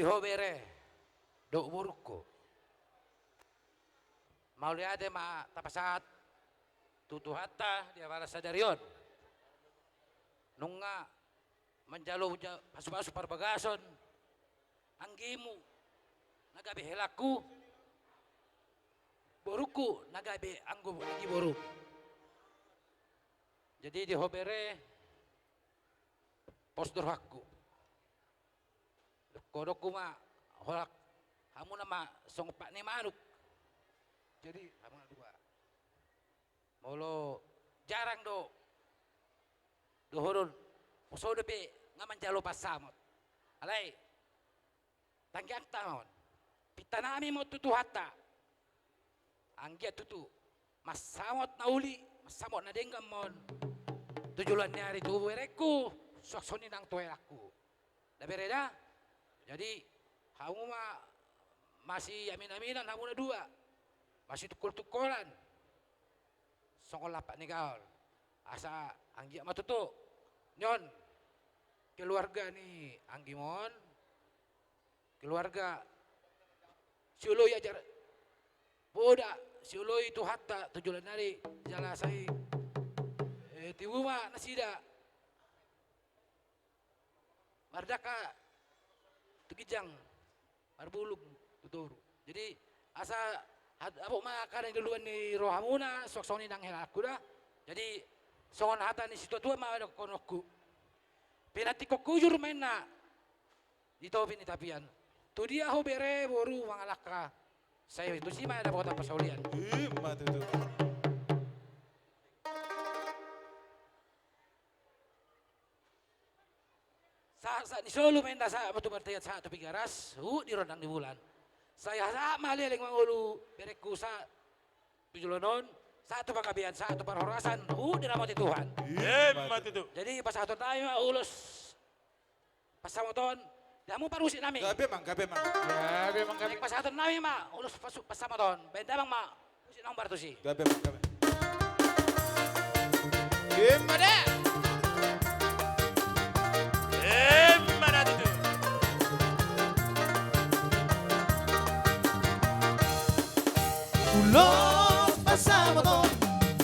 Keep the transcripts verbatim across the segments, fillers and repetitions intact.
Di ho bere dohot borungku. Mauliate ma tapasahat tu Tuhanta di apala sadari on. Nunga manjalo ja-, pasupasu parbagason anggimu na gabe helangku, borungku na gabe anggo anggi borum. Jadi di ho bere, pos do rohangku. Dohononku ma, holan hamuna ma songon pat ni manuk. Jadi hamuna dua. Molo jarang do dohonon, poso dope nga manjalo pansamot. Alai tangiangta ma on, pintanami ma on tu Tuhanta. Anggiat tutu mansamot na uli, mansamot na denggan ma on tu joloan ni ari tu berengku, suang songon i nang tu helangku. Nda bere da? Jadi hamu ma masiaminaminan hamuna dua, masitungkoltungkolan songon lampak ni gaol. Asa anggiat ma tutu nion keluarga ni anggimon, keluarga sioloi ajar poda, sioloi Tuhanta tu joloan ni ari, jala sai, eh, tibu ma nasida mardangka tu ginjang, marbulung tu toru. Jadi asa hat-, dapot ma angka na niluluan ni rohamuna, suang songon i nang helangku da. Jadi songon hata ni situatua ma dohononku: Pinantikhon hujur ma inna di topi ni tapian. Tu dia ho bere boru mangalangka, sai tusi ma dapotan parsaulian. I ma tutu. Sahat, sahat ni solu ma inna, sahat ma tu Martian, sahat tu Pigaras, huhut di rondang ni bulan. Sai sahat ma leleng mangolu berengku, sahat tu joloan on, sahat tu panggabean, sahat tu parhorasan, huhut diramoti Tuhan. I ma tutu. Jadi pasahatonnami ma ulos pansamoton di hamu parmusik nami. Gabe amang, gabe amang. Gabe amang, gabe. Jadi pasahatonnami ma ulos pasu-, pansamoton. Baen damang ma musik na hombar tusi. Gabe amang, gabe. I ma da. I ma da tutu. Ulos pansamoton,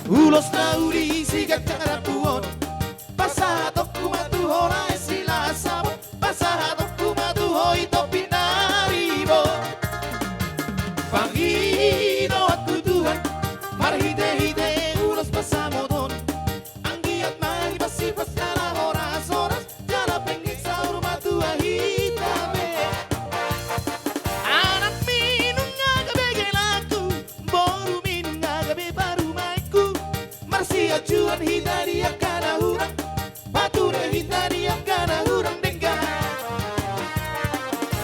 ulos na uli siganjang rambu on. Pasahatonku ma tu ho na silas saput, pasahatonku ma tu ho i topi na ribot. Pangidoanku Tuhan, marhitehite ulos pansamoton, anggiat ma hipasipas jala horashoras, jala penggeng saur matua hita be. Anakmi nunga gabe helangku, borumi nunga gabe parumaenku. Marsianjuan hita di angka na hurang, pature hita di angka na hurang denggan.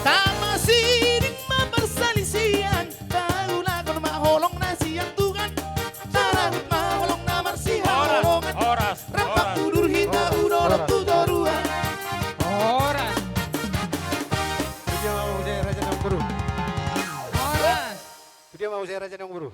Tama siding ma parsalisian, taulahon ma holong na sian Tuhan. Tarahut ma holong na marsihaholongan. Horas, horas, horas. Rap manghuhut hita tu dolok tu toruan. Horas. Tudia ma muse raja ni amangboru. Horas. Tudia ma muse raja ni amangboru.